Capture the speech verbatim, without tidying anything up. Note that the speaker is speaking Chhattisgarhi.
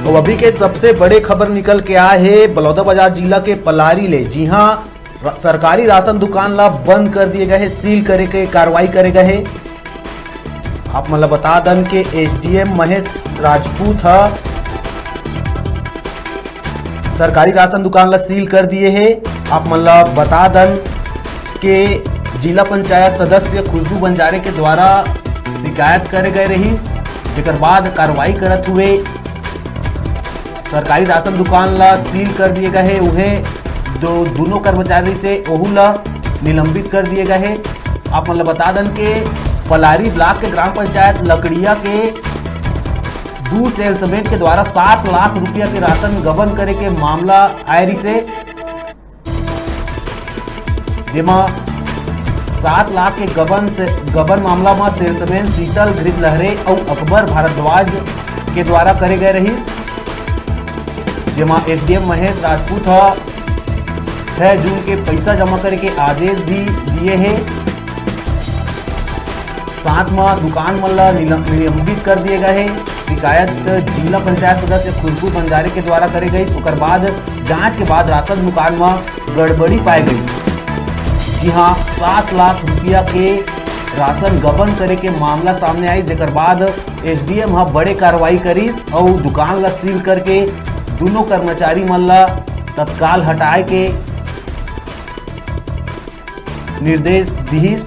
अउ अभी के सबसे बड़े खबर निकल के आए हे बलौदाबाजार जिला के पलारी ले, जिहां र-, सरकारी राशन दुकान ला बंद कर दिए गए हे, सील करे के कार्रवाई करे गए हे। आप मन ला बता दन के एसडीएम महेश राजपूत ह सरकारी राशन दुकान ला सील कर दिए हे। आप मन ला बता दन के जिला पंचायत सदस्य खुशबू बंजारे के द्वारा शिकायत करे गए रहिस, जेकर बाद कार्रवाई करत हुए सरकारी राशन दुकान ला सील कर दिए गए हे। उहें दो, दोनों कर्मचारी से ओहू ला निलंबित कर दिए गए हे। आप मन ला बता दन के पलारी ब्लॉक के ग्राम पंचायत लकड़िया के दू सेल्समैन के द्वारा सात लाख रुपया के राशन गबन करे के मामला आए रिसे, जेमा सात लाख के गबन से, गबन मामला म सेल्समैन शीतल घृत लहरे अउ अकबर भारद्वाज के द्वारा करे गए रहिस, जेमा एसडीएम महेश राजपूत ह छह जून के पैसा जमा करे के आदेश भी दिए हे। साथ म दुकान मन ला निलम-, निलंबित कर दिए गए हे। शिकायत जिला पंचायत सदस्य खुशबू भंडारी के द्वारा करे गई। ओकर बाद जांच के बाद राशन दुकान म गड़बड़ी पाए गई। जी हां, सात लाख रुपया के राशन गबन करे के मामला सामने आई, जेकर बाद एसडीएम ह बड़े कार्रवाई करिस अउ दुकान ला सील करके दोनों कर्मचारी मन ला तत्काल हटाए के निर्देश दिहिस।